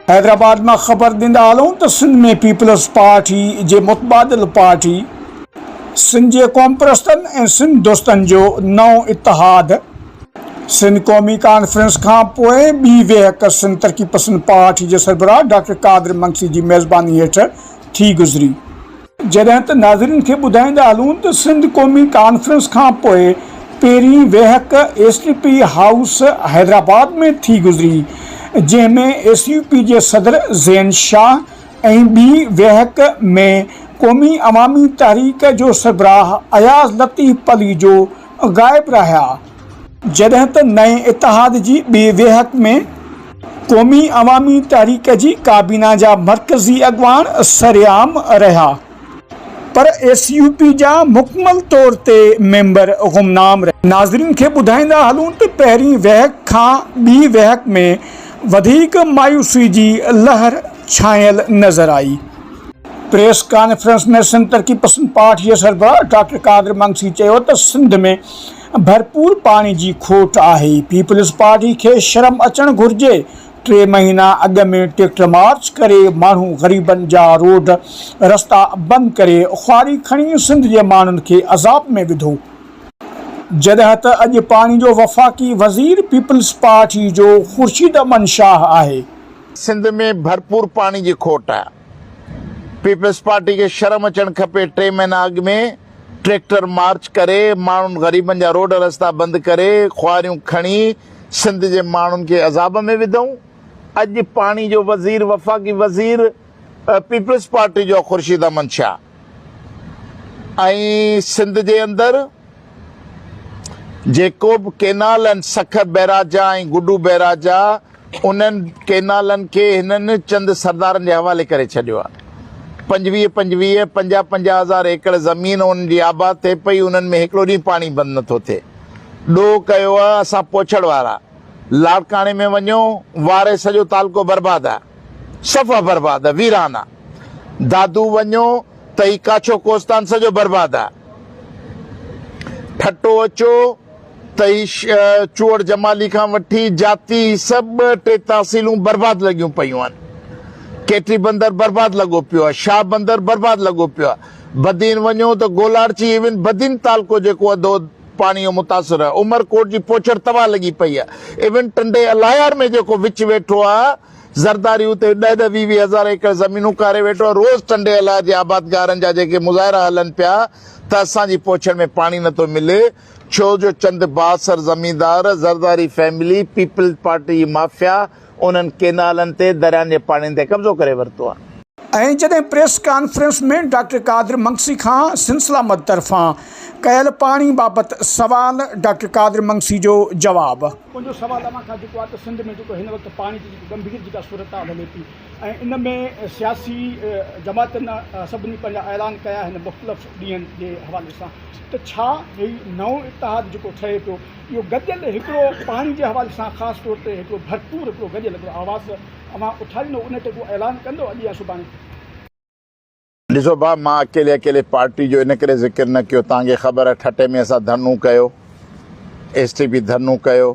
حيدرآباد مان خبر ڏيندا هلون ته سنڌ ۾ پيپلز پارٽي جي متبادل پارٽي سنڌ جي قومپرستن ۽ سنڌ دوستن جو نئون اتحاد سنڌ قومي ڪانفرنس کان پوء ٻي ويهڪ سنڌ ترقي پسند پارٽي جي سربراهه ڊاڪٽر قادر منگسي جي ميزباني هيٺ ٿي گذري. جڏهن ته ناظرين کي ٻڌائيندا هلون ته سنڌ قومي ڪانفرنس کان پوء پهرين ويهڪ S T P house Hyderabad ۾ ٿي گذري جنهن ۾ ايس يو پي جي صدر زين شاهه ۽ ٻي ويهڪ ۾ قومي عوامي تحريڪ جو سربراهه اياز لطيف پليجو غائب رهيا. جڏهن ته نئين اتحاد جي ٻي ويهڪ ۾ قومي عوامي تحريڪ جي ڪابينا جا مرڪزي اڳواڻ سرعام رهيا پر ايس يو پي جا مڪمل طور تي ميمبر گمنام رهيا. ناظرين کي ٻڌائيندا هلون ته پهرين ويهڪ کان ٻي ويهڪ ۾ وڌيڪ مايوسي جي لهر ڇانيل نظر آئي. پريس ڪانفرنس ۾ سنڌ ترقي پسند پارٽي جي سربراهه ڊاڪٽر قادر منگسي چيو ته سنڌ ۾ ڀرپور پاڻي جي کوٽ آهي، پيپلز پارٽي کي شرم اچڻ گهرجي، ٽي مهينا اڳ ۾ ٽريڪٽر مارچ ڪري ماڻهو غريبن جا روڊ رستا بند ڪري خواري کڻي سنڌ جي ماڻهن کي عذاب ۾ وڌو، جڏهن ته اڄ پاڻي جو وفاقي وزير پيپلز پارٽي جو خورشيد احمد شاهه آهي. سنڌ ۾ ڀرپور پاڻي جي کوٽ آهي، پيپلز پارٽي کي شرم اچڻ کپي، ٽي مهينا اڳ ۾ ٽريڪٽر مارچ ڪري ماڻهن غريبن جا روڊ رستا بند ڪري خواريون کڻي سنڌ جي ماڻهن کي عذاب ۾ وڌئون، اڄ پاڻي جو وزير وفاقي وزير پيپلز پارٽي جو خورشيد احمد شاهه ۽ سنڌ جي اندر جيڪو به ڪينال آهن سکر بئراج جا ۽ گڊو بئراج جا انهن ڪينالن کي هنن چند سردارن جي حوالي ڪري ڇڏيو آهي. پنجويهه پنجويهه، پنجاهه پنجاهه هزار ايڪڙ زمين انهن جي آباد ٿئي پئي، انهن ۾ هڪڙو ڏينهن پاڻي بند نٿو ٿئي. ڏوهه ڪيو آهي اسان پوڇڙ وارا. لاڙڪاڻي ۾ وڃو، واري سڄو تعلقو برباد آهي. صفا برباد آهي، ويران آهي. دادو وڃو ته هي ڪاڇو ڪوهستان سڄو برباد آهي. ٺٽو اچو ته هي چوهڙ جمالي کان وٺي جاتي هي سڀ ٻه ٽي تحصيلون برباد لڳيون پيون آهن. ڪيٽي بندر برباد لڳو پيو آهي، شاهه بندر برباد لڳو پيو آهي. بدين وڃو ته گولاڙچي ايون بدين تعلقو جيڪو اڌو پاڻي جو متاثر آهي. عمرڪوٽ جي پوڇڙ تباهه لڳي پئي آهي. ايون ٽنڊي الهيار ۾ جيڪو وچ ويٺو آهي زرداري اتي ڏهه ڏهه ويهه ويهه هزار ايڪڙ زمينون ڪاري ويٺو آهي. روز ٽنڊي الهيار جي آبادگارن جا جيڪي مظاهرا هلن پيا ته اسان جي پوڇڙ ۾ پاڻي نٿو ملي. ڇو جو چند بااثر زميندار، زرداري فيملي، پيپلز پارٽي جي مافيا انهن ڪينالن تي دريائن جي پاڻين تي قبضو ڪري ورتو آهي. ۽ جڏهن پريس ڪانفرنس ۾ ڊاڪٽر قادر منگسي کان سنڌ سلامت طرفان ڪيل پاڻي بابت سوال ڊاڪٽر قادر منگسي جو جواب. منهنجو سوال اوهان کان جيڪو آهي ته سنڌ ۾ جيڪو هن وقت پاڻي جي جيڪي ڳنڀير جيڪا صورتحال هلي پئي ۽ ان ۾ سياسي جماعتن سڀني پنهنجا اعلان ڪيا آهن مختلف ڏينهن جي حوالي سان ته ڇا هي نئون اتحاد جيڪو ٺهي پيو اهو گڏيل هڪڙو پاڻي جي حوالي سان خاص طور تي هڪڙو ڀرپور هڪڙو گڏيل هڪڙو آواز اوهان اٿاريندو ان تي ڪو اعلان ڪندو اڄ يا سڀاڻي؟ ڏسو ڀاء مان اڪيلي اڪيلي پارٽي جو ان ڪري ذڪر نه ڪيو توهان کي خبر آهي ٺٽي ۾ اسان ڌرڻو ڪيو ايس ٽي پي ڌرڻو ڪيو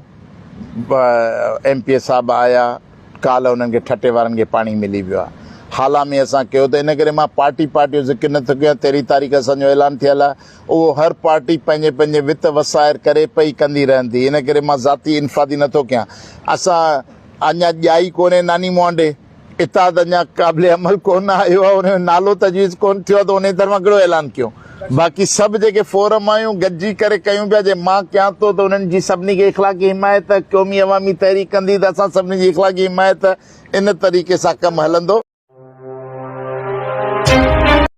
ايم پي اي صاحب آيا ڪالهه انهن کي ٺٽي وارن کي پاڻي ملي ويو آهي هالا ۾ اسان ڪيو ته ان ڪري مان پارٽي پارٽي جو ذڪر نه ٿو ڪيان تيرهين تاريخ اسان جو اعلان ٿيل آهي اهو هر پارٽي پنهنجي پنهنجي وت وسائر ڪري پئي ڪندي رهندي ان ڪري مان ذاتي انفرادي نه ٿو ڪيان اسان اڃا ڄائي ڪونهي ناني مهانڊي اتحاد اڃا قابل عمل ڪونه آيو آهي ان جو نالو تجويز ڪونه ٿيو آهي ته انهي طرفان ڪهڙو اعلان ڪيون باقي سڀ جيڪي فورم آهيون گڏجي ڪري ڪيون پيا جي مان ڪيان ٿو ته انهن جي سڀني کي اخلاقي حمايت قومي عوامي تحريڪ ڪندي ته اسان سڀني جي اخلاقي حمايت ان طريقي سان ڪم هلندو.